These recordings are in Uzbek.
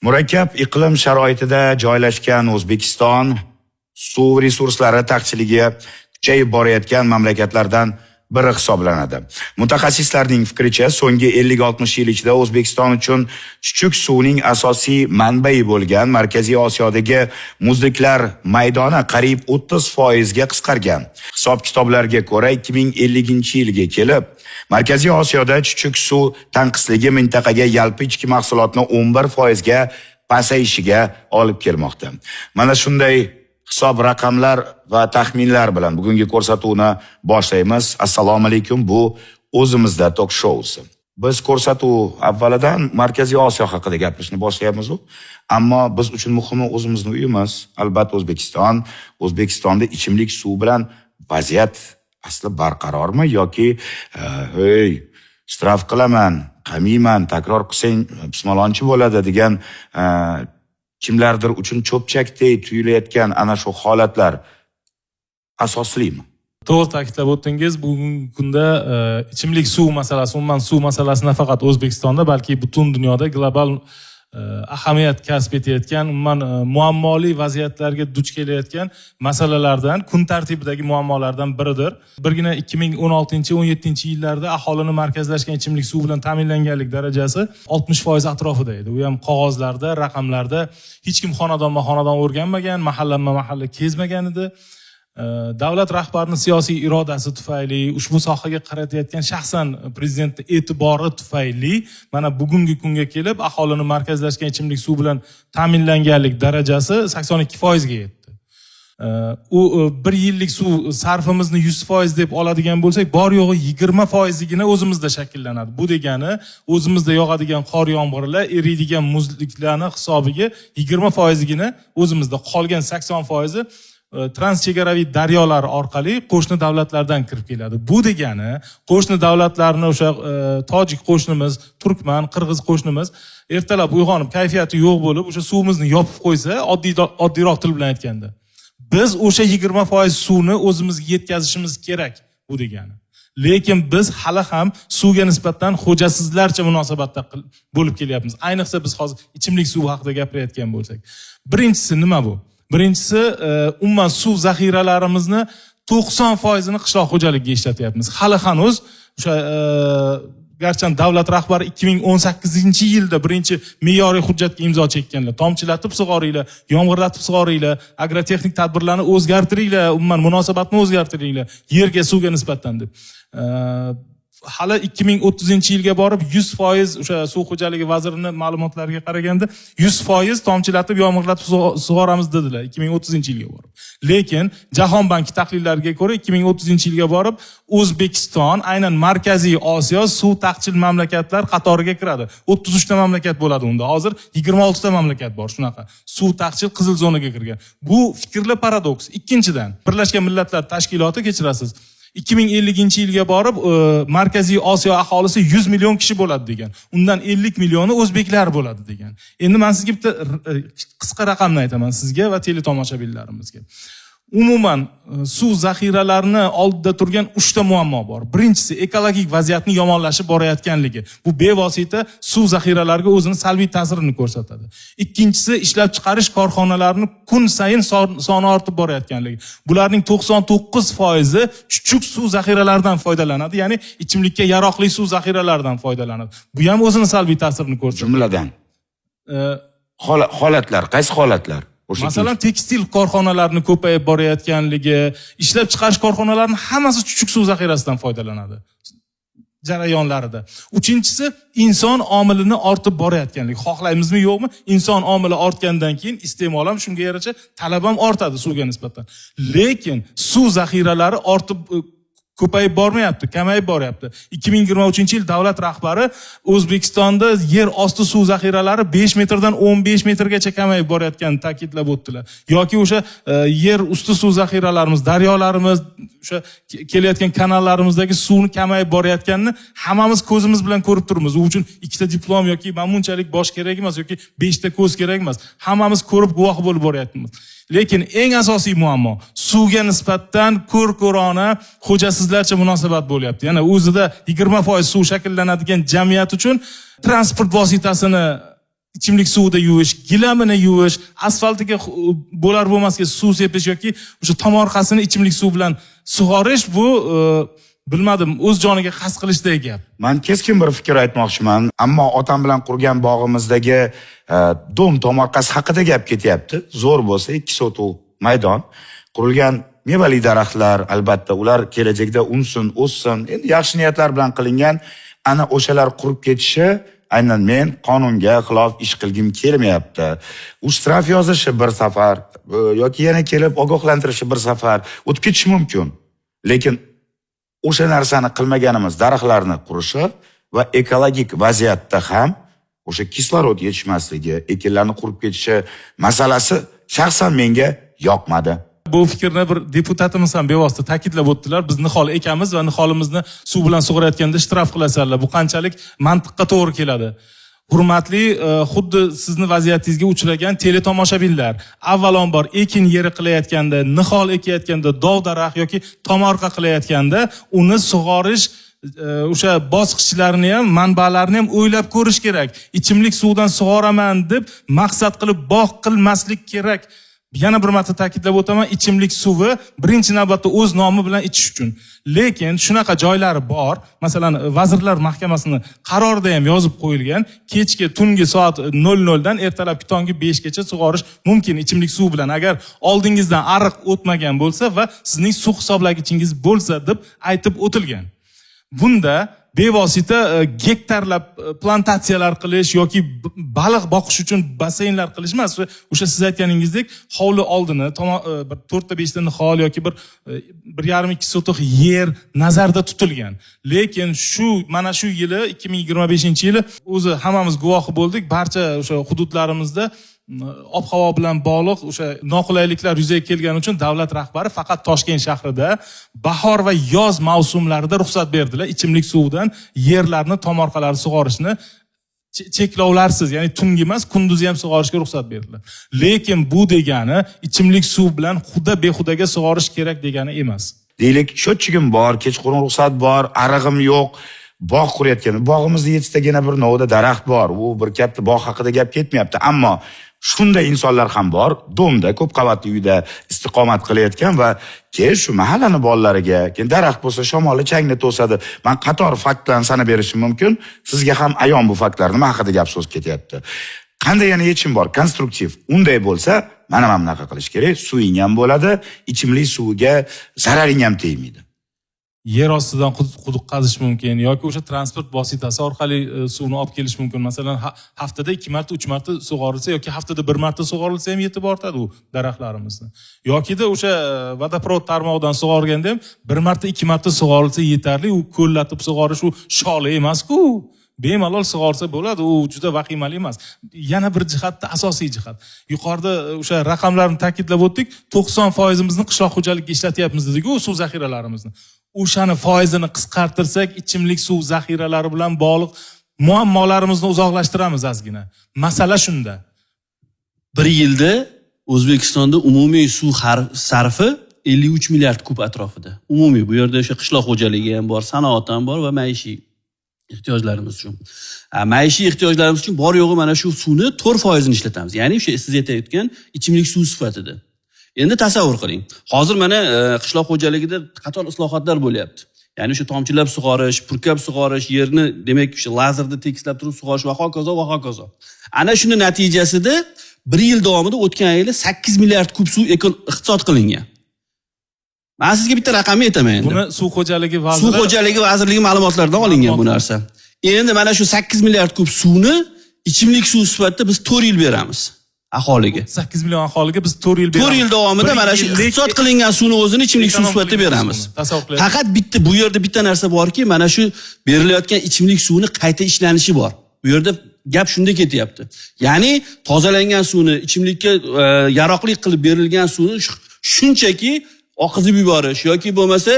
Murakkab iqlim sharoitida joylashgan O'zbekiston suv resurslari taqchilligi kuchayib borayotgan mamlakatlardan biri hisoblanadi. Mutaxassislarning fikricha, so'nggi 50-60 yil ichida O'zbekiston uchun chuchuk suvning asosiy manbai bo'lgan Markaziy Osiyodagi muzliklar maydoni qariyb 30% ga qisqargan. Hisob-kitoblarga ko'ra, 2050-yilga kelib Markaziy Osiyoda chuchuk suv tanqisligi mintaqaga yalpi ichki mahsulotni 11% ga pasayishiga olib kelmoqda. Mana shunday hisob raqamlar va taxminlar bilan bugungi ko'rsatuvni boshlaymiz. Assalomu alaykum, bu O'zimizda tok shousi. Biz ko'rsatuv avvalidan Markaziy Osiyo haqida gapirishni boshlayapmiz, ammo biz uchun muhimi o'zimizni uyimiz, albatta O'zbekiston. O'zbekistonda ichimlik suvi bilan vaziyat asli barqarormi yoki "Hey, shtraf qilaman, qamayman, takror qilsang pismalonchi bo'ladi" degan kimlardir uchun cho'pchakdek tuyulayotgan ana shu holatlar asoslimi? To'g'ri ta'kidlab o'tdingiz. Bugungi kunda ichimlik suv masalasi, umuman suv masalasi nafaqat O'zbekistonda, balki butun dunyoda global ahamiyat kasb etayotgan, umuman muammoli vaziyatlarga duch kelayotgan masalalardan, kun tartibidagi muammolardan biridir. Birgina 2016, 17 yillarda aholini markazlashgan ichimlik suvi bilan ta'minlanganlik darajasi 60% atrofida edi. U ham qog'ozlarda, raqamlarda. Hech kim xonadonma xonadon o'rganmagan, mahallama mahalla kezmagan edi. Davlat rahbarini siyosiy irodasi tufayli, ushbu sohaga qaratayotgan shaxsan prezidentni e'tibori tufayli mana bugungi kunga kelib aholini markazlashgan ichimlik suv bilan ta'minlanganlik darajasi 82%ga yetdi. U bir yillik suv sarfimizni 100% deb oladigan bo'lsak, bor yo'g'i 20%igina o'zimizda shakllanadi. Bu degani, o'zimizda yog'adigan qor yomg'irlar, eriydigan muzliklarni hisobiga 20%igina o'zimizda, qolgan 80%i transchegaraviy daryolar orqali qo'shni davlatlardan kirib keladi. Bu degani, qo'shni davlatlarni, o'sha tojik qo'shnimiz, turkman, qirg'iz qo'shnimiz ertalab uyg'onib, kayfiyati yo'q bo'lib, o'sha suvimizni yopib qo'ysa, oddiy oddiyroq til bilan aytganda, biz o'sha 20% suvni o'zimizga yetkazishimiz kerak, bu degani. Lekin biz hali ham suvga nisbatan xo'jasizlarcha munosabatda bo'lib kelyapmiz. Ayniqsa biz hozir ichimlik suvi haqida gapirayotgan bo'lsak. Birinchisi nima bu? Birinchisi, umuman suv zaxiralarimizni 90%ini qishloq xo'jaligiga ishlatyapmiz. Hali hanuz o'sha garchi davlat rahbari 2018 yilda birinchi me'yoriy hujjatga imzo chekkanlar: tomchilatib sug'oringlar, yomg'irlatib sug'oringlar, agrotexnik tadbirlarni o'zgartiringlar, umuman munosabatni o'zgartiringlar yerga, suvga nisbatan deb. Hali 2030 yilga borib 100%, o'sha suv xo'jaligi vazirini ma'lumotlariga qaraganda, 100% tomchilatib, yomg'irlatib sug'oramiz dedilar 2030 yilga borib. Lekin Jahon banki tahlillariga ko'ra, 2030 yilga borib O'zbekiston aynan Markaziy Osiyo suv taqchil mamlakatlar qatoriga kiradi. 33 ta mamlakat bo'ladi unda. Hozir 26 ta mamlakat bor shunaqa suv taqchil, qizil zonaga kirgan. Bu fikrli paradoks. Ikkinchidan, Birlashgan Millatlar Tashkiloti, kechirasiz, 2050 yilga borib Markaziy Osiyo aholisi 100 million kishi bo'ladi degan. Undan 50 millioni o'zbeklar bo'ladi degan. Endi man sizga bitta qisqa raqamni aytaman, sizga va teletomoshabinlarimizga. Umuman suv zaxiralarini oldida turgan uchta muammo bor. Birinchisi, ekologik vaziyatni yomonlashib borayotganligi. Bu bevosita suv zaxiralariga o'zini salbiy ta'sirini ko'rsatadi. Ikkinchisi, ishlab chiqarish korxonalarini kun sayin soni ortib borayotganligi. Bularning 99%i chuchuk suv zaxiralaridan foydalanadi, ya'ni ichimlikka yaroqli suv zaxiralaridan foydalanadi. Bu ham o'zini salbiy ta'sirini ko'rsatadi. Jumladan holatlar, qaysi holatlar? O'sha Masalan, tekstil korxonalarini ko'payib borayotganligi, ishlab chiqarish korxonalarini hammasi chuchuk suv zaxirasidan foydalanadi jarayonlarida. Uchinchisi, inson omilini ortib borayotganligi. Xohlaymizmi, yo'qmi, inson omili ortgandan keyin iste'mol ham shunga yarasha, talab ham ortadi suvga nisbatan. Lekin suv zaxiralari ortib, ko'payib bormayapti, kamayib boryapti. 2023 yil davlat rahbari O'zbekistonda yer osti suv zaxiralari 5 metrdan 15 metrgacha kamayib borayotganini ta'kidlab o'tdilar. Yoki o'sha yer usti suv zaxiralarimiz, daryolarimiz, o'sha kelayotgan kanallarimizdagi suvni kamayib borayotganini hammamiz ko'zimiz bilan ko'rib turibmiz. U uchun ikkita diplom yoki mana bunchalik bosh kerak emas yoki beshta ko'z kerak emas. Hammamiz ko'rib, guvoh bo'lib boryapmiz. Lekin eng asosiy muammo, suvga nisbatan ko'r ko'rona xo'jasizlarcha munosabat bo'lyapti. Yana o'zida 20% suv shakllanadigan jamiyat uchun transport vositasini Ichimlik suvida yuvish, gilamini yuvish, asfaltiga bo'lar bo'lmasga suv sepish yoki o'sha tomorqasini ichimlik suv bilan sug'orish, bu bilmadim, o'z joniga qasd qilishdek gap. Man keskin bir fikr aytmoqchiman, ammo otam bilan qurgan bog'imizdagi dom tomorqasi haqida gap ketyapti. Zo'r bo'lsa 2 sotix maydon, qurilgan mevali daraxtlar, albatta ular kelajakda unsin, o'ssin. Endi yaxshi niyatlar bilan qilingan, ana o'shalar qurib ketishi, aynan men qonunga xilof ish qilgim kelmayapti. U shtraf yozishi bir safar yoki yana kelib ogohlantirishi bir safar o'tib ketishi mumkin. Lekin o'sha narsani qilmaganimiz daraxtlarni qurishi va ekologik vaziyatda ham o'sha kislorod yetishmasligi, ekinlarni qurib ketishi masalasi shaxsan menga yoqmadi. Bu fikrni bir deputatimiz ham bevosita ta'kidlab o'tdilar. Biz nihol ekamiz va niholimizni suv bilan sug'orayotganda shtraf qilasanlar. Bu qanchalik mantiqqa to'g'ri keladi? Hurmatli, xuddi sizni vaziyatingizga uchragan teletomoshabinlar, avvalambor ekin yeri qilayotganda, nihol ekayotganda, dov daraxt yoki tomorqa qilayotganda uni sug'orish o'sha bosqichlarini ham, manbalarini ham o'ylab ko'rish kerak. Ichimlik suvdan sug'oraman deb maqsad qilib bog' qilmaslik kerak. Yana bir marta ta'kidlab o'taman, ichimlik suvi birinchi navbatda o'z nomi bilan ichish uchun. Lekin shunaqa joylari bor, masalan, Vazirlar Mahkamasining qarorida ham yozib qo'yilgan, kechki tungi soat 00 dan ertalabki tongi 5 gacha sug'orish mumkin ichimlik suvi bilan, agar oldingizdan ariq o'tmagan bo'lsa va sizning suv hisoblagichingiz bo'lsa deb aytib o'tilgan. Bunda bevosita gektarlab plantatsiyalar qilish yoki baliq boqish uchun basseynlar qilish emas, o'sha siz aytganingizdek hovli oldini bir 4-5 ta nihol yoki bir 1,5-2 sotix yer nazarda tutilgan. Lekin shu mana shu yili 2025-yili o'zi hammamiz guvohi bo'ldik, barcha o'sha hududlarimizda ob-havo bilan bog'liq o'sha noqulayliklar yuzaga kelgani uchun davlat rahbari faqat Toshkent shahrida bahor va yoz mavsumlarida ruxsat berdilar ichimlik suvidan yerlarni, tomorqalarni sug'orishni cheklovlarsiz, ya'ni tungi emas, kunduzi ham sug'orishga ruxsat berdilar. Lekin bu degani ichimlik suv bilan xuda behudaga sug'orish kerak degani emas. Deylik, счетчигim bor, kechqurun ruxsat bor, arig'im yo'q, bog' qurayotgan. Bog'imizda yettitagina bir novda daraxt bor. U bir katta bog' haqida gap ketmayapti, ammo shunday insonlar ham bor, domda, ko'p qavatli uyda istiqomat qilayotgan va keyin shu mahallani bolalariga, keyin daraxt bo'lsa shamoli changni to'sadi. Men qator faktlarni sanab berishim mumkin. Sizga ham ayon bu faktlar, nima haqida gap so'z ketyapti. Qanday yana yechim bor? Konstruktiv. Unday bo'lsa, mana bunaqa qilish kerak. Suving ham bo'ladi, ichimlik suviga zararing ham tegmaydi. Yer ostidan quduq qazish mumkin yoki o'sha transport vositasi orqali suvni olib kelish mumkin. Masalan, haftada 2 marta, 3 marta sug'orilsa yoki haftada 1 marta sug'orilsa ham yetib ortadi u daraxtlarimizni. Yokida o'sha vodoprovod tarmog'idan sug'organda ham 1 marta, 2 marta sug'orilsa yetarli. U ko'llatib sug'orish u sholi emas-ku. Bemalol sug'orsa bo'ladi, u juda vahimali emas. Yana bir jihatda, asosiy jihat. Yuqorida o'sha raqamlarni ta'kidlab o'tdik, 90%imizni qishloq xo'jaligiga ishlatyapmiz dedik-ku, suv zaxiralarimizni. O'shani foizini qisqartirsak, ichimlik suv zaxiralari bilan bog'liq muammolarimizni uzoqlashtiramiz ozgina. Masala shunda. Bir yilda O'zbekistonda umumiy suv sarfi 53 milliard kub atrofida. Umumiy bu yerda o'sha qishloq xo'jaligi ham bor, sanoat ham bor va maishiy ehtiyojlarimiz uchun. Maishiy ehtiyojlarimiz uchun bor yo'g'i mana shu suvni 4%ini ishlatamiz. Ya'ni o'sha siz aytayotgan ichimlik suvi sifatida. Endi tasavvur qiling. Hozir mana qishloq xo'jaligida qator islohotlar bo'lyapti. Ya'ni o'sha tomchilab sug'orish, purkab sug'orish, yerni demak o'sha lazerda tekislab turib sug'orish va hokazo va hokazo. Ana shuni natijasida bir yil davomida o'tgan yili 8 milliard kub suv iqtisod qilingan. Men sizga bitta raqamni aytaman endi. Buni Suv xo'jaligi vaziri Suv xo'jaligi vazirligi ma'lumotlaridan olingan bu narsa. Endi mana shu 8 milliard kub suvni ichimlik suvi sifatida biz 4 yil beramiz aholiga. 8 million aholiga biz 4 yil beramiz. 4 yil davomida mana shu iqtisod qilingan suvni o'zini ichimlik suvi sifatida beramiz. Faqat bitta bu yerda bitta narsa borki, mana shu berilayotgan ichimlik suvini qayta ishlanishi bor. Bu yerda gap shunda ketyapti. Ya'ni tozalangan suvni ichimlikka yaroqli qilib berilgan suvni shunchaki oqizib yuborish yoki bo'lmasa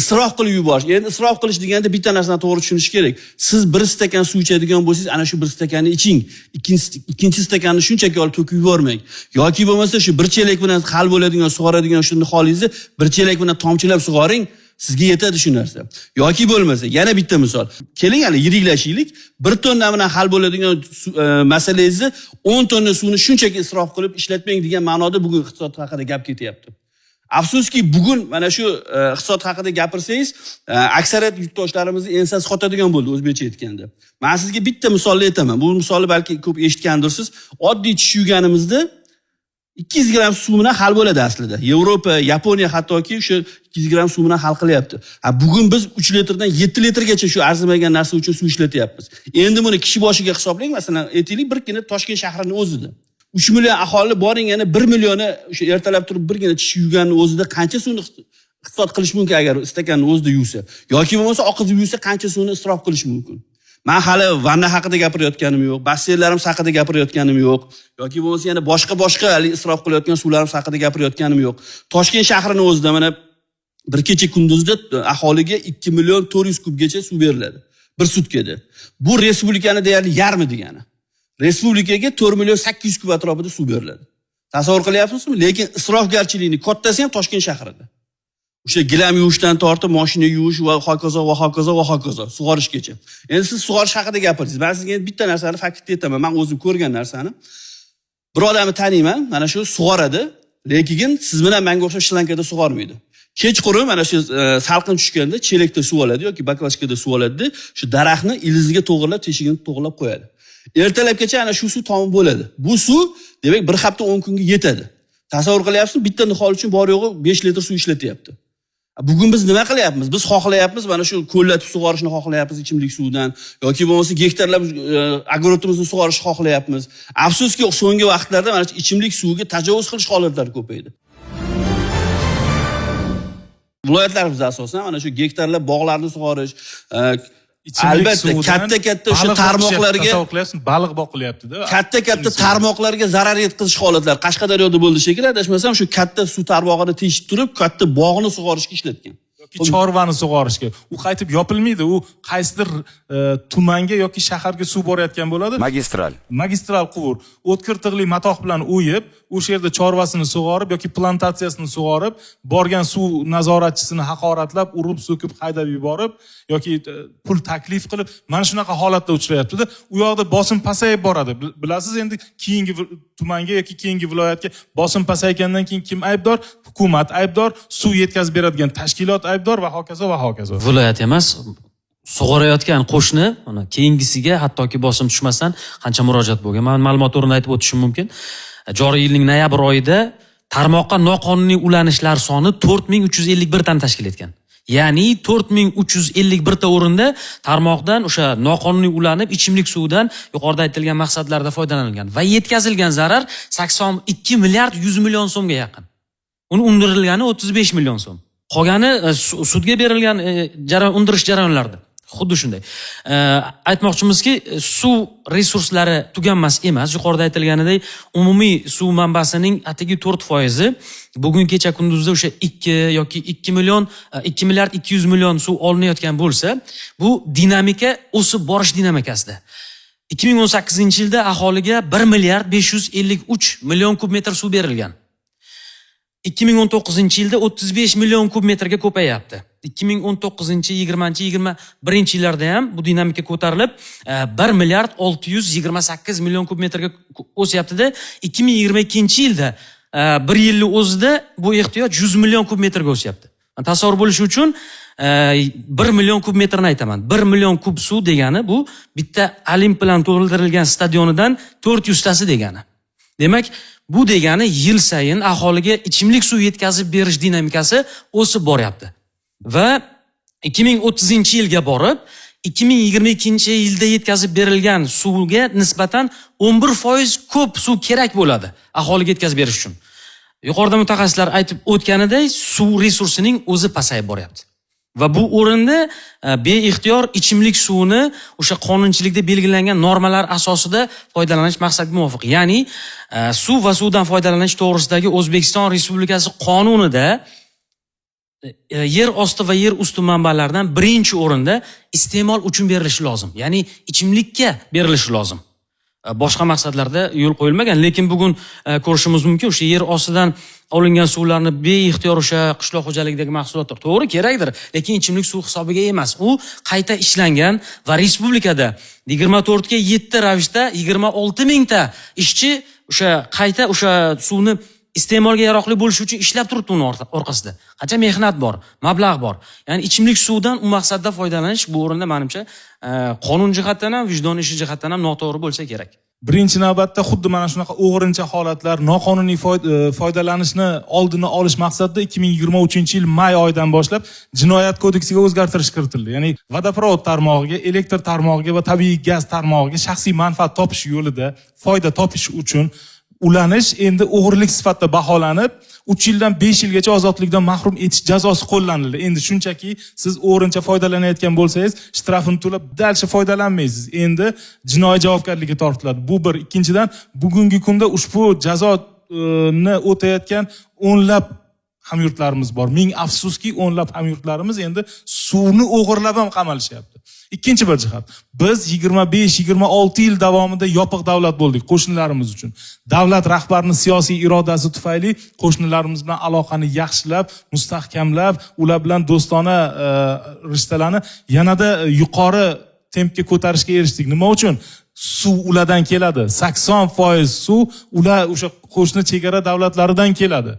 isrof qilib yuborish. Endi isrof qilish deganda bitta narsani to'g'ri tushunish kerak. Siz bir stakan suv ichadigan bo'lsangiz, ana shu bir stakanni iching. Ikkinchi stakanni shunchaki olib to'kib yubormang. Yoki bo'lmasa shu bir chelak bilan hal bo'ladigan, sug'oradigan shu niholingizni bir chelak bilan tomchilab sug'oring. Sizga yetadi shu narsa. Yoki bo'lmasa, yana bitta misol. Keling, hali yiriklashaylik. 1 tonna bilan hal bo'ladigan masalangizni 10 tonna suvni shunchaki isrof qilib ishlatmang degan ma'noda bugun iqtisod haqida gap ketyapti. Afsuski, bugun mana shu iqtisod haqida gapirsangiz, aksariyat yurtdoshlarimizni ensasi qotadigan bo'ldi, o'zbekcha aytganda. Men sizga bitta misolni aytaman. Bu misolni balki ko'p eshitgandirsiz. Oddiy tish yuvganimizda 200 gramm suv bilan hal bo'ladi aslida. Yevropa, Yaponiya hattoki o'sha 200 gramm suv bilan hal qilyapti. Ha, bugun biz 3 litrdan 7 litrgacha shu arzimagan narsa uchun suv ishlatyapmiz. Endi buni kishi boshiga hisoblang, masalan, aytaylik, birgina Toshkent shahrining o'zida 3 million aholi boring, yana 1 millioni o'sha ertalab turib birgina tish yuvganning o'zida qancha suvni iqtisod qilish mumkin agar stakanni o'zida yuvsa, yoki bo'lmasa oqizib yuvsa qancha suvni isrof qilish mumkin? Men hali vanna haqida gapirayotganim yo'q, basseynlarimiz haqida gapirayotganim yo'q, yoki bo'lmasa yana boshqa hali isrof qilayotgan suvlarimiz haqida gapirayotganim yo'q. Toshkent shahrining o'zida mana bir kecha kunduzda aholiga 2 million 400 kubgacha suv beriladi bir sutkada. Bu respublikani deyarli yarmi degani. Respublikaga 4 million 800 kub atrofida suv beriladi. Tasavvur qilyapsizmi? Lekin isrofgarchilikning kattasi ham Toshkent shahrida. O'sha gilam yuvishdan tortib mashina yuvish va hokazo va hokazo va hokazo sug'orishgacha. Endi siz sug'orish haqida gapirdingiz. Men sizga endi bitta narsani faktni aytaman. Men o'zim ko'rgan narsani. Bir odamni taniyman, mana shu sug'oradi, lekin siz bilan menga o'xshab shlankada sug'ormaydi. Kechqurun mana shu salqin tushganda chelakda suv oladi yoki baklashkada suv oladi, shu daraxtni ildiziga to'g'rilab, teshigini to'g'rilab qo'yadi. Ertalabgacha ana shu suv tomib bo'ladi. Bu suv demak bir hafta 10 kunga yetadi. Tasavvur qilyapsizmi? Bitta nihol uchun bor yo'g'i 5 litr suv ishlatyapti. Bugun biz nima qilyapmiz? Biz xohlayapmiz mana shu ko'llatib sug'orishni xohlayapmiz ichimlik suvidan yoki bo'lmasa gektarlab огород imizni sug'orishni xohlayapmiz. Afsuski, so'nggi vaqtlarda mana shu ichimlik suviga tajovuz qilish holatlari ko'paydi. Viloyatlarimizda asosan mana shu gektarlab bog'larni sug'orish, albatta katta-katta o'sha tarmoqlarga tasavvur qilyapsiz, baliq boqilyapti-da. Katta-katta tarmoqlarga zarar yetkazish holatlari Qashqadaryoda bo'ldi shekilli, adashmasam shu katta suv tarmog'ini teshib turib, katta bog'ni sug'orishga ishlatgan. Yoki chorvani sug'orishga. U qaytib yopilmaydi, u qaysidir tumanga yoki shaharga suv borayotgan bo'ladi. Magistral. Magistral quvur. O'tkir tig'li matoh bilan o'yib, o'sha yerda chorvasini sug'orib yoki plantatsiyasini sug'orib, borgan suv nazoratchisini haqoratlab, urib, so'kib, haydab yuborib yoki pul taklif qilib, mana shunaqa holatda uchrayapti-da. U yoqda bosim pasayib boradi. Bilasiz, endi keyingi tumanga yoki keyingi viloyatga bosim pasaygandan keyin kim aybdor? Hukumat aybdor, suv yetkazib beradigan tashkilot aybdor va hokazo va hokazo. Viloyat emas, sug'orayotgan qo'shni, mana keyingisiga hattoki bosim tushmasdan qancha murojaat bo'lgan. Men ma'lumot o'rnida aytib o'tishim mumkin. Joriy yilning noyabr oyida tarmoqqa noqonuniy ulanishlar soni 4351 tani tashkil etgan. Ya'ni 4351 ta o'rinda tarmoqdan o'sha noqonuniy ulanib ichimlik suvidan yuqorida aytilgan maqsadlarda foydalanilgan va yetkazilgan zarar 82 milliard 100 million so'mga yaqin. Uni undirilgani 35 million so'm. Qolgani sudga berilgan undirish jarayonlarida. Xuddi shunday. Aytmoqchimizki, suv resurslari tuganmas emas. Yuqorida aytilganidek, umumiy suv manbasining atigi 4% bugun kecha kunduzda o'sha 2 yoki 2 million, 2 milliard 200 million suv olinayotgan bo'lsa, bu dinamika o'sib borish dinamikasida. 2018-yilda aholiga 1 milliard 553 million kub metr suv berilgan. 2019-yilda 35 million kub metrga ko'payapti. 2019-, 20-, 21-yillarda ham bu dinamika ko'tarilib, 1 milliard 628 million kub metrga o'syapti-da. 2022-yilda bir yilning o'zida bu ehtiyoj 100 million kub metrga o'syapti. Tasavvur bo'lishi uchun 1 million kub metrni aytaman. 1 million kub suv degani bu bitta Olimp bilan to'ldirilgan stadionidan 400 tasi degani. Demak, bu degani yil sayin aholiga ichimlik suv yetkazib berish dinamikasi o'sib boryapti. Va 2030-yilga borib, 2022-yilda yetkazib berilgan suvga nisbatan 11% ko'p suv kerak bo'ladi aholiga yetkazib berish uchun. Yuqorida mutaxassislar aytib o'tganidek, suv resursining o'zi pasayib boryapti. Va bu o'rinda beixtiyor ichimlik suvini o'sha qonunchilikda belgilangan normalar asosida foydalanish maqsadga muvofiq. Ya'ni suv va suvdan foydalanish to'g'risidagi O'zbekiston Respublikasi qonunida yer osti va yer usti manbalaridan birinchi o'rinda iste'mol uchun berilishi lozim. Ya'ni ichimlikka berilishi lozim. Boshqa maqsadlarda yo'l qo'yilmagan. Lekin bugun ko'rishimiz mumkin, o'sha yer ostidan olingan suvlarni beixtiyor o'sha qishloq xo'jaligidagi mahsulotlar to'g'ri kerakdir, lekin ichimlik suvi hisobiga emas. U qayta ishlangan va respublikada 24:7 ravishda 26 mingta ishchi o'sha qayta o'sha suvni iste'molga yaroqli bo'lishi uchun ishlab turibdi uni orqasida. Qancha mehnat bor, mablag' bor. Ya'ni ichimlik suvidan u maqsadda foydalanish bu o'rinda menimcha qonun jihatdan ham, vijdon ishi jihatdan ham noto'g'ri bo'lsa kerak. Birinchi navbatda xuddi mana shunaqa o'g'rincha holatlar, noqonuniy foydalanishni oldini olish maqsadida 2023-yil may oyidan boshlab jinoyat kodeksiga o'zgartirish kiritildi. Ya'ni vodoprovod tarmog'iga, elektr tarmog'iga va tabiiy gaz tarmog'iga shaxsiy manfaat topish yo'lida foyda topish uchun ulanish endi o'g'irlik sifatida baholanib, 3 yildan 5 yilgacha ozodlikdan mahrum etish jazosi qo'llanildi. Endi shunchaki siz o'g'rincha foydalanayotgan bo'lsangiz, shtrafini to'lab dalcha foydalanmaysiz. Endi jinoiy javobgarlikka tortiladi. Bu bir. Ikkinchidan, bugungi kunda ushbu jazoni o'tayotgan o'nlab hamyurtlarimiz bor. Ming afsuski, o'nlab hamyurtlarimiz endi suvni o'g'irlab ham qamalishyapti. Ikkinchi bir jihat, biz 25-26 yil davomida yopiq davlat bo'ldik qo'shnilarimiz uchun. Davlat rahbarining siyosiy irodasi tufayli qo'shnilarimiz bilan aloqani yaxshilab, mustahkamlab, ular bilan do'stona rishtalarni yanada yuqori tempga ko'tarishga erishdik. Nima uchun? Suv ulardan keladi. 80% suv ular o'sha qo'shni chegara davlatlaridan keladi.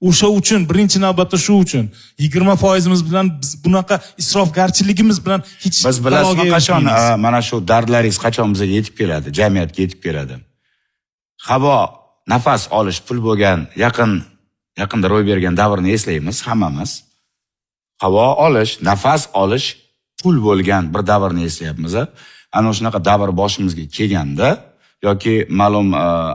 O'sha uchun birinchi navbatda shu uchun 20% bilan biz bunaqa isrofgarchiligimiz bilan hech Biz bilasizmi qachon erishmaymiz. Mana shu dardlaringiz qachon bizga yetib keladi, jamiyatga yetib keladi? Havo, nafas olish pul bo'lgan yaqinda ro'y bergan davrni eslaymiz hammamiz. Havo olish, nafas olish pul bo'lgan bir davrni eslayapmiz. Ana shunaqa davr boshimizga kelganda yoki ma'lum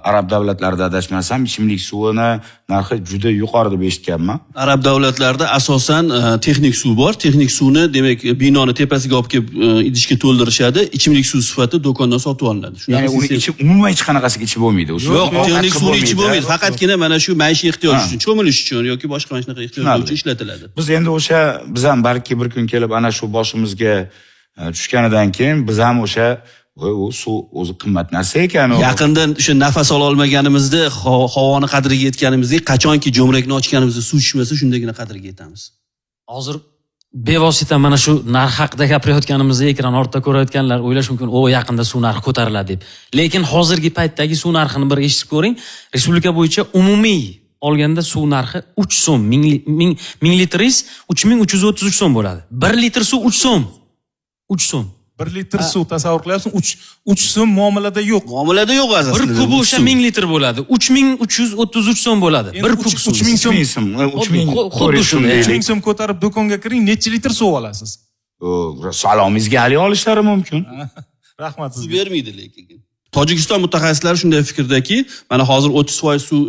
arab davlatlarida adashmasam ichimlik suvini narxi juda yuqori deb eshitganman. Arab davlatlarida asosan texnik suv bor. Texnik suvni demak binoni tepasiga olib kelib idishga to'ldirishadi. Ichimlik suv sifatida do'kondan sotib olinadi. Shunaqa Ya'ni uni sistema. ichib umuman hech qanaqasiga ichib bo'lmaydi. U suvni Yo'q, ovqat texnik qilib suvni ichib bo'lmaydi. Faqatgina mana shu maishiy ehtiyoj uchun, cho'milish uchun yoki boshqa mana shunaqa ehtiyojlar uchun ishlatiladi. Biz endi o'sha biz ham balki bir kun kelib ana shu boshimizga tushganidan keyin biz ham o'sha u suv o'zi qimmat narsa ekan u. Yaqinda o'sha nafas ola olmaganimizda, havoni qadriga yetganimizda, qachonki jo'mrakni ochganimizda suv tushmasa, shundagina qadriga yetamiz. Hozir bevosita mana shu narx haqida gapirayotganimizda ekran ortida ko'rayotganlar o'ylash mumkin, o yaqinda suv narxi ko'tariladi deb. Lekin hozirgi paytdagi suv narxini bir eshitib ko'ring. Respublika bo'yicha umumiy olganda suv narxi 3 so'm, ming litringiz 3333 so'm bo'ladi. 1 litr suv 3 so'm. 3 so'm. 1 litr suv tasavvur qilyapsiz, 3 so'm muomalada yo'q. Muomalada yo'q aslida. Bir kubi o'sha 1000 litr bo'ladi. 3333 so'm bo'ladi. Endi Bir kub suv. 3000 so'm. 3000 so'm, 3000 Xuddi shunday. 3000 so'm ko'tarib do'konga kiring, necha litr suv olasiz? Salomingizga hali olishlari mumkin. Rahmat Suv sizga. bermaydi lekin. Tojikiston mutaxassislari shunday fikrdaki, mana hozir 30% suv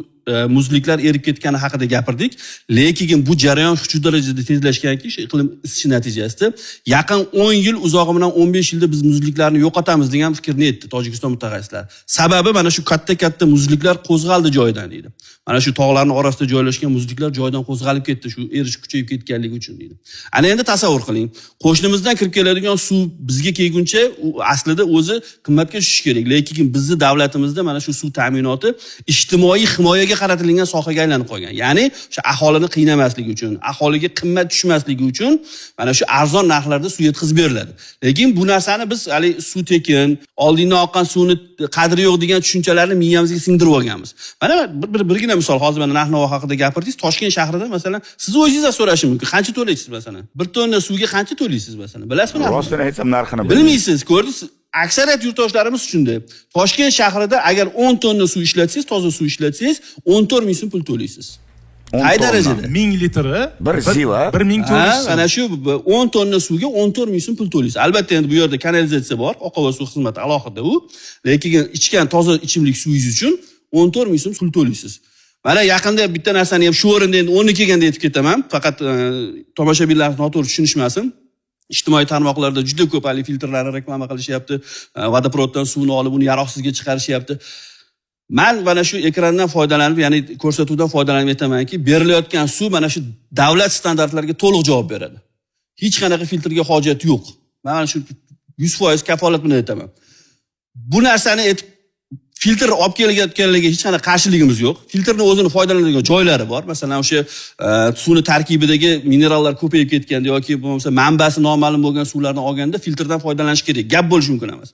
muzliklar erib ketgani haqida gapirdik, lekin bu jarayon shu darajada tezlashganki, shu iqlim isishi natijasida yaqin 10 yil, uzog'i bilan 15 yilda biz muzliklarni yo'qotamiz degan fikrni aytdi Tojikiston mutaxassislari. Sababi mana shu katta-katta muzliklar qo'zg'aldi joyidan deydi. Mana shu tog'larning orasida joylashgan muzliklar joyidan qo'zg'alib ketdi, shu erish kuchayib ketganligi uchun deydi. Ana endi tasavvur qiling, qo'shnimizdan kirib keladigan suv bizga kelguncha u aslida o'zi qimmatga tushishi kerak, lekin bizni davlatimizda mana shu suv ta'minoti ijtimoiy himoyaga qaratilgan sohaga aylanib qolgan. Ya'ni o'sha aholini qiynamaslik uchun, aholiga qimmat tushmasligi uchun mana shu arzon narxlarda suv yetkazib beriladi. Lekin bu narsani biz hali suv tekin, oldindan oqqan suvni qadri yo'q degan tushunchalarni miyamizga singdirib olganmiz. Mana birgina misol, hozir mana narx-navo haqida gapirdingiz. Toshkent shahrida masalan, siz o'zingiz ham so'rashingiz mumkin, qancha to'laysiz masalan? 1 tonna suvga qancha to'laysiz masalan? Bilasizmi narxini? Rostini aytsam narxini bilmaysiz. Ko'rdingiz? Aksariyat yurtdoshlarimiz shunday. Toshkent shahrida agar 10 tonna suv ishlatsangiz, toza suv ishlatsangiz, 14 ming so'm pul to'laysiz. Qay darajada? 1000 litri bir ziva. 1400 so'm. Mana shu 10 tonna suvga 14 ming so'm pul to'laysiz. Albatta endi bu yerda kanalizatsiya bor, oqova suv xizmati alohida u. Lekin ichgan toza ichimlik suvingiz uchun 14 ming so'm pul to'laysiz. Mana yaqinda bitta narsani ham shu o'rinda endi o'rni kelganda aytib ketaman. Faqat tomoshabinlar noto'g'ri tushunishmasin. Ijtimoiy tarmoqlarda juda ko'p hali filtrlarni reklama qilishyapti. Vodoprovoddan suvni olib uni yaroqsizga chiqarishyapti. Men mana shu ekrandan foydalanib, ya'ni ko'rsatuvdan foydalanib aytamanki, berilayotgan suv mana shu davlat standartlariga to'liq javob beradi. Hech qanaqa filtrga hojat yo'q. Men mana shu 100% kafolat bilan aytaman. Bu narsani aytib Filtr olib kelayotganligiga hech qanday qarshiligimiz yo'q. Filtrni o'zini foydalanadigan joylari bor. Masalan, o'sha suvni tarkibidagi minerallar ko'payib ketganda yoki bo'lmasa manbasi noma'lum bo'lgan suvlarni olganda filtrdan foydalanish kerak. Gap bo'lishi mumkin emas.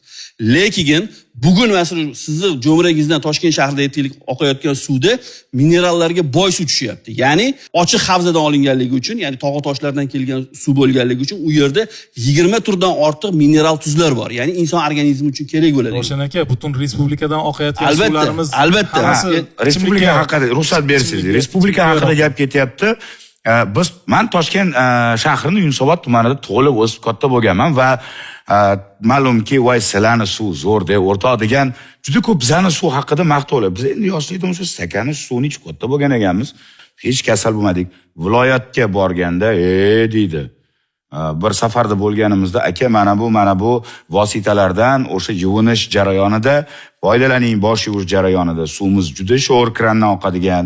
Lekin bugun masalan sizni jo'mragingizdan Toshkent shahrida aytaylik oqayotgan suvda minerallarga boy suv tushyapti. Ya'ni ochiq havzadan olinganligi uchun, ya'ni tog'u toshlardan kelgan suv bo'lganligi uchun u yerda 20 turdan ortiq mineral tuzlar bor. Ya'ni inson organizmi uchun kerak bo'ladi. Ravshan aka, butun respublikadan oqayotgan suvlarimiz albatta. Respublika haqida ruxsat bersangiz, respublika haqida gap ketyapti. Biz men Toshkent shahrini Yunusobod tumanida tug'ilib o'sib katta bo'lganman va ma'lumki, voy sizlarni suv zo'r deb o'rtoq degan juda ko'p bizani suv haqida maqtovlar. Biz endi yoshlikdan o'sha stakani suvni ichib katta bo'lgan ekanmiz. Hech kasal bo'lmadik. Viloyatga borganda, deydi. Bir safarda bo'lganimizda aka mana bu vositalardan o'sha yuvinish jarayonida foydalaning, bosh yuvish jarayonida suvimiz juda sho'r, krandan oqadigan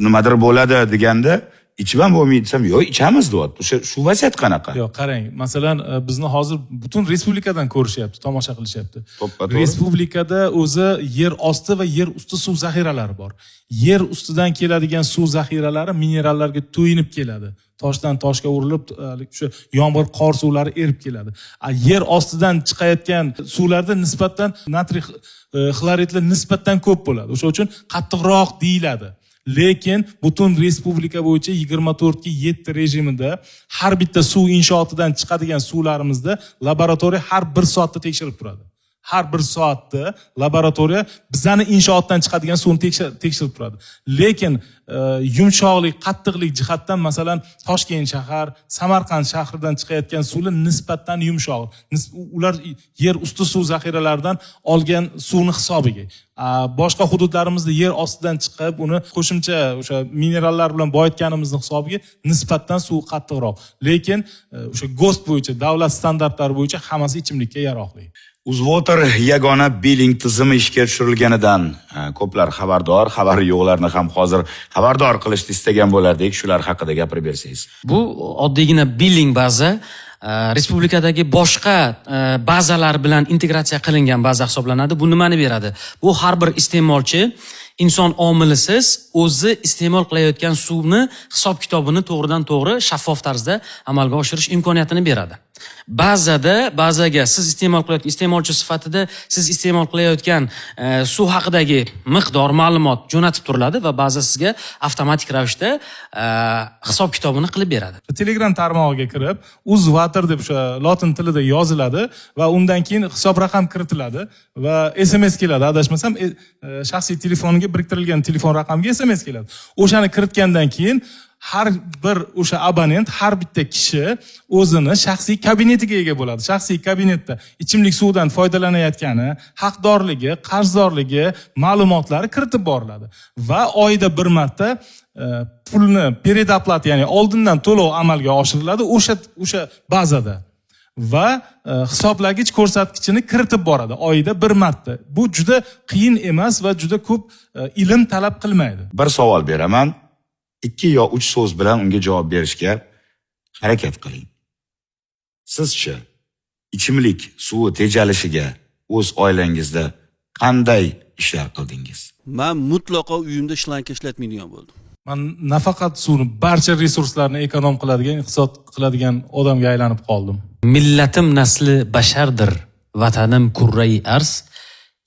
nimadir bo'ladi deganda ichib ham bo'lmaydi desam, yo'q ichamiz deyapti. O'sha shu vaziyat qanaqa? Yo'q, qarang, masalan, bizni hozir butun respublikadan ko'rishyapti, tomosha qilishyapti. Respublikada o'zi yer osti va yer usti suv zaxiralari bor. Yer ustidan keladigan suv zaxiralari minerallarga to'yinib keladi. Toshdan toshga urilib, o'sha yomg'ir, qor suvlari erib keladi. Yer ostidan chiqayotgan suvlarda nisbatan natriy xloridlar nisbatan ko'p bo'ladi. O'sha uchun qattiqroq deyiladi. Lekin butun respublika bo'yicha 24/7 rejimida har bitta suv inshootidan chiqadigan suvlarimizda laboratoriya har bir soatda tekshirib turadi. Har bir soatda laboratoriya bizani inshootdan chiqadigan suvni tekshirib turadi. Lekin yumshoqlik, qattiqlik jihatdan masalan Toshkent shahar, Samarqand shahridan chiqayotgan suvlar nisbatan yumshoq. Ular yer usti suv zaxiralaridan olgan suvni hisobiga. Boshqa hududlarimizda yer ostidan chiqib, uni qo'shimcha o'sha minerallar bilan boyitganimizni hisobiga nisbatan suv qattiqroq. Lekin o'sha GOST bo'yicha, davlat standartlari bo'yicha hammasi ichimlikka yaroqli. Uzwater yagona billing tizimi ishga tushirilganidan ko'plar xabardor, xabari yo'qlarni ham hozir xabardor qilishni istagan bo'lardik. Shular haqida gapirib bersangiz. Bu oddiygina billing baza, respublikadagi boshqa bazalar bilan integratsiya qilingan baza hisoblanadi. Bu nimani beradi? Bu har bir iste'molchi inson omilisiz o'zi iste'mol qilayotgan suvni hisob kitobini to'g'ridan to'g'ri shaffof tarzda amalga oshirish imkoniyatini beradi. Bazaga siz iste'mol qilayotgan iste'molchi sifatida siz iste'mol qilayotgan suv haqidagi miqdor ma'lumot jo'natib turiladi va baza sizga avtomatik ravishda hisob kitobini qilib beradi. Telegram tarmog'iga kirib, Uzwater deb o'sha lotin tilida yoziladi va undan keyin hisob raqam kiritiladi va SMS keladi. Adashmasam, shaxsiy telefoniga biriktirilgan telefon raqamiga SMS keladi. O'shani kiritgandan keyin har bir o'sha abonent, har bitta kishi o'zini shaxsiy kabinetiga ega bo'ladi. Shaxsiy kabinetda ichimlik suvidan foydalanayotgani, haqdorligi, qarzdorligi ma'lumotlari kiritib boriladi va oyda bir marta pulni передоплата, ya'ni oldindan to'lov amalga oshiriladi o'sha bazada va hisoblagich ko'rsatkichini kiritib boradi oyda bir marta. Bu juda qiyin emas va juda ko'p ilm talab qilmaydi. Bir savol beraman. 2 yo 3 so'z bilan unga javob berishga harakat qiling. Sizchi ichimlik suvi tejalishiga o'z oilangizda qanday ishlar qildingiz? Men mutlaqo uyimda shlanka ishlatmaydigan bo'ldim. Men nafaqat suvni, barcha resurslarni ekonom qiladigan, iqtisod qiladigan odamga aylanib qoldim. Millatim nasli bashardir, vatanim kurrai arz,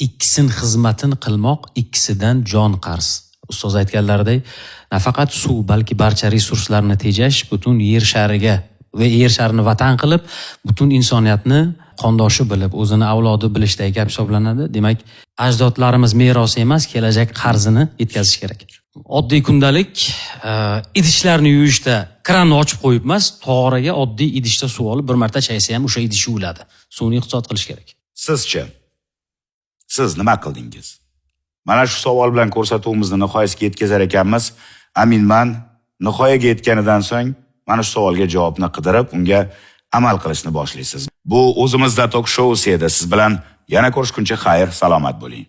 ikkisin xizmatin qilmoq, ikkisidan jon qarz. Ustoz aytganlaridek, nafaqat suv, balki barcha resurslarni tejash butun yer shariga va yer sharini vatan qilib, butun insoniyatni qondoshi bilib, o'zini avlodi bilishdagi gap hisoblanadi. Demak, ajdodlarimiz merosi emas, kelajak qarzini yetkazish kerak. Oddiy kundalik idishlarni yuvishda kranni ochib qo'yib emas, tog'oraga oddiy idishda suv olib bir marta chaysa ham o'sha idish yuviladi. Suvni iqtisod qilish kerak. Sizchi? Siz nima qildingiz? Mana shu savol bilan ko'rsatuvimizni nihoyasiga yetkazar ekanmiz. Aminman, nihoyaga yetganidan so'ng mana shu savolga javobni qidirib, unga amal qilishni boshlaysiz. Bu o'zimizda tok shousi edi. Siz bilan yana ko'rishguncha xayr, salomat bo'ling.